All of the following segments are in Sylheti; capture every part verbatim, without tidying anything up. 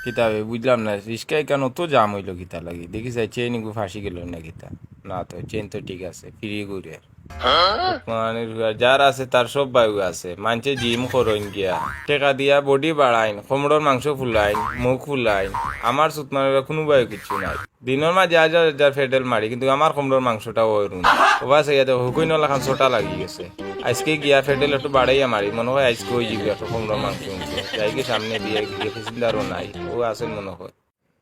কিতা বে, বুঝলাম না, রিস্কা ইখান অত জাম অইলো কিতা লাগি? দেখি চাই, চেইন ইগু ফাঁসি গেল না কিতা? না তো, চেইন তো ঠিক আছে, ফিরি ঘুরে। মানে, যার আছে, তার সব বায়ু আছে। মানষে জিম করইন গিয়া, টেকা দিয়া বডি বাড়াইন, কোমরর মাংস ফুলাইন, মুখ ফুলাইন। আমার সুতমানের কুনু বায়ু কিচ্ছু নাই। দিনর মাঝে হাজার হাজার ফেডেল মারি, কিন্তু আমার কোমরর মাংসটা অইরু না। ও বাস, ইয়া দেখো, হুকুইন লাখান ছোটা লাগি গেছে। আইজকে গিয়া ফেডেল একটু বাড়াইয়া মারি, মনো অয় আইজকে অইযিবো একটু কোমরর মাংস উংস। যাইগি সামনে দিয়া গিয়া, প্যাসেঞ্জারও নাই, ও আছে মনো অয়।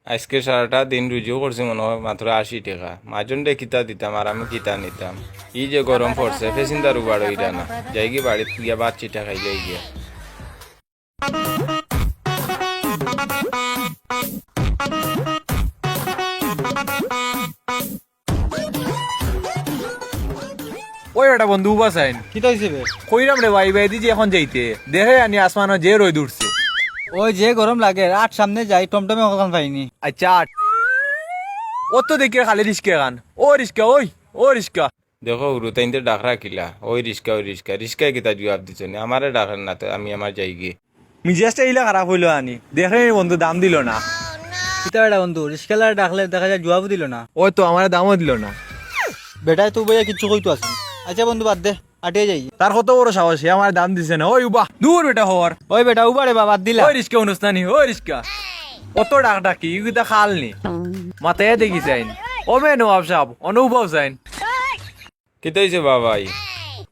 আইজকে সারাটা দিন রুজিও করছি মনো অয় মাত্র আশি টেকা। মাজনরে কিতা দিতাম আর আমি কিতা নিতাম। ই যে গরম পড়ছে, প্যাসেঞ্জারও বাড়ইরা না। যাইগি বাড়িত গিয়া ভাত চিটা খাই যাই গিয়া। ওই বেটা বন্ধু, উবা চাইন। কিতা অইছে বে? কইরাম রে ভাই, ভাই দিজি এখন যাইতে। দেখে আনি আসমানো যে রইদ উঠছে। ওই যে গরম লাগে, আট সামনে যাই, টমটমে অখান পাইনি। আচ্ছা, আট। অত দেখি খালি রিস্কা খান। ও রিস্কা, ওই, ও রিস্কা। দেখো, হুরু তাইনতে ডাকরা কিলা, "ওই রিস্কা, ওই রিস্কা।" রিস্কায় কিতা জুয়াব দিছে নি? আমারে ডাকের না তো, আমি আমার যাইগি। মিজাজটা ইলা খারাপ অইলো আনি। দেখরে নি বন্ধু, দাম দিলো না। কিতা বেটা বন্ধু, রিস্কালারে ডাকলে দেখা যায় জুয়াবও দিলো না। ওই তো, আমারে দামও দিলো না। বেটায় তো বইয়া কিচ্ছু কইতো আছে না। আচ্ছা বন্ধু, বাদ দে, আটিয়া যাই। তার কত বড় সাহস, হে আমারে দাম দিছে না। ওই উবা, দূর বেটা হর। ওই বেটা, উবা রে বা, বাদ দিলা। ওই রিস্কা হুনস না নি, ওই রিস্কা। অত ডাক ডাকি, ইগু কিতা খাল নি? মাথায় দেখি চাইন। ও মে নবাব সাব, অনুভব চাইন। কিতা অইছে বাবাই?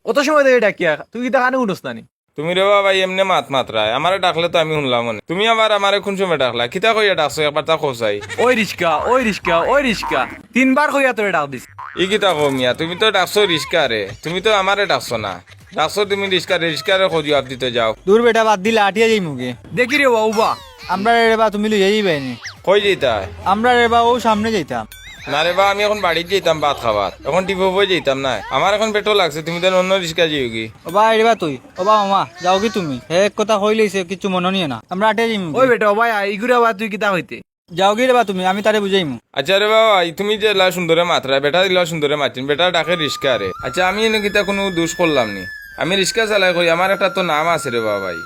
অত সময় ধরি ডাকিয়া, তুই কিতা কানে হুনস না নি? তুমি রে বাবাই এমনে মাত মাতরায়, আমারে ডাকলে তো আমি হুনলাম অনে। তুমি আবার আমারে কুন সময় ডাকলা? কিতা কইয়া ডাকছো একবার তা কও চাই। ওই রিস্কা, ওই রিস্কা, ওই রিস্কা। তিনবার কইয়া তোরে ডাক দিছি। ই কিতা কও মিয়া, তুমি তো ডাকছো রিস্কারে, তুমি তো আমারে ডাকছো না। ডাকছো তুমি রিস্কারে, রিস্কারে কও জুয়াব দিতো যাও। দূর বেটা, বাদ দিলা, আটিয়া যাইমুগি। দেখি রে বা, উবা। আমরারে বা তুমি লইয়া যাইবায় নি। কই যাইতায়? আমরারে বা অউ সামনে যাইতাম। না রে বা, আমি এখন বাড়িত যাইতাম ভাত খাবার, এখন টিপো বই যাইতাম না। আমার এখন পেটো লাগছে, তুমি তাইলে অন্য রিস্কা যাইওগি। ও বা, এরে বা তুই, ও বা মামা, যাওগি তুমি। হে এক কথা কইলাইছে, কিচ্ছু মনো নিও না। আমরা আটিয়া যাইমু। ওই বেটা, ও ভাই, ইগুরে আবার তুই কিতা কইতে? যাওগি রে বা তুমি, আমি তারে বুঝাইমু। আচ্ছা রে বাবা, ই তুমি যে ইলা সুন্দরে মাতরায়, বেটা ইলা সুন্দরে মাতছইন, বেটা ডাকে রিস্কারে। আচ্ছা, আমি এনে কিতা কুনু দুষ করলাম নি? আমি রিস্কা চালাই করি, আমার একটা তো নাম আছে রে বাবাই।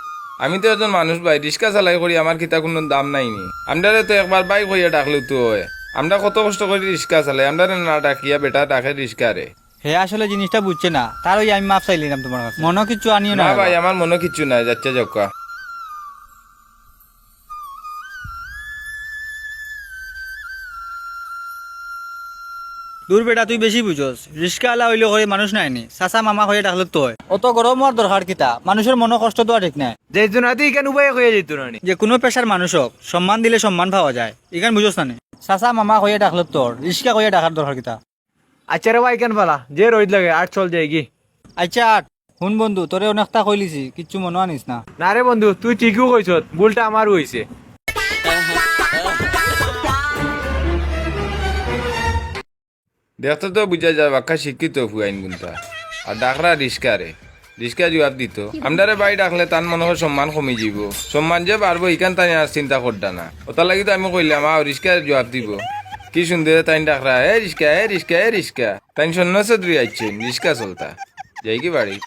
আমি তো একজন মানুষ ভাই, রিস্কা চালাই করি, আমার কিতা কুনু দাম নাই নি? আমরারে তো একবার ভাই কইয়া ডাকলেও তো অয়। আমরা কত কষ্ট করি রিস্কা চালাই, আমরারে না ডাকিয়া বেটা ডাকে রিস্কারে। হে আসলে জিনিসটা বুঝছে না, তার অই আমি মাফ চাইলিলাম তোমার কাছে। মনো কিচ্ছু আনিও না না ভাই, বাবা। আমার মনো কিচ্ছু নাই, যাইচ্ছা যাউক্কা। দূর বেটা, তুই বেশি বুঝস। রিস্কাআলা অইলে কয় মানুষ নায় নি, চাচা মামা কইয়া ডাকলে তো অয়। অত গরম অওয়ার দরকার কিতা? মানুষর মনো কষ্ট দেওয়া ঠিক নায়। যে জনাদি ইখান উবাই কইয়া যাইতো না নি। যে কুনু পেশার মানুষ অউক, সম্মান দিলে সম্মান পাওয়া যায়, ইখান বুঝস না নি? চাচা মামা কইয়া ডাকলে তো অর, রিস্কা কইয়া ডাকার দরকার কিতা? আচ্ছা রে বা, ইখান ফালা, যে রইদ লাগে, আট চল যাইগি। আচ্ছা আট। হুন বন্ধু, তোরে অনেকটা কইলিছি, কিচ্ছু মনো আনিস না। না রে বন্ধু, তুই ঠিকউ কইছত, ভুলটা আমারউ অইছে। দেখতে তো বুঝা যায় বাক্কা শিক্ষিত ফুয়াইন গুনতা। আর ডাকরা রিস্কারে, রিস্কা জুয়াব দিতো। আমরারে ভাই ডাকলে তান মনো অয় সম্মান কমি যিবো, সম্মান যে বাড়বো ইখান তাইন আর চিন্তা কররা না। অতার লাগি তো আমি কইলাম, আও রিস্কা জুয়াব দিবো। কি সুন্দরে তাইন ডাকরা, "এ রিস্কা, এ রিস্কা, এ রিস্কা।" তাইন সৈন্য চৌধুরী আইছইন, রিস্কা চলতা। যাইগি বাড়ি।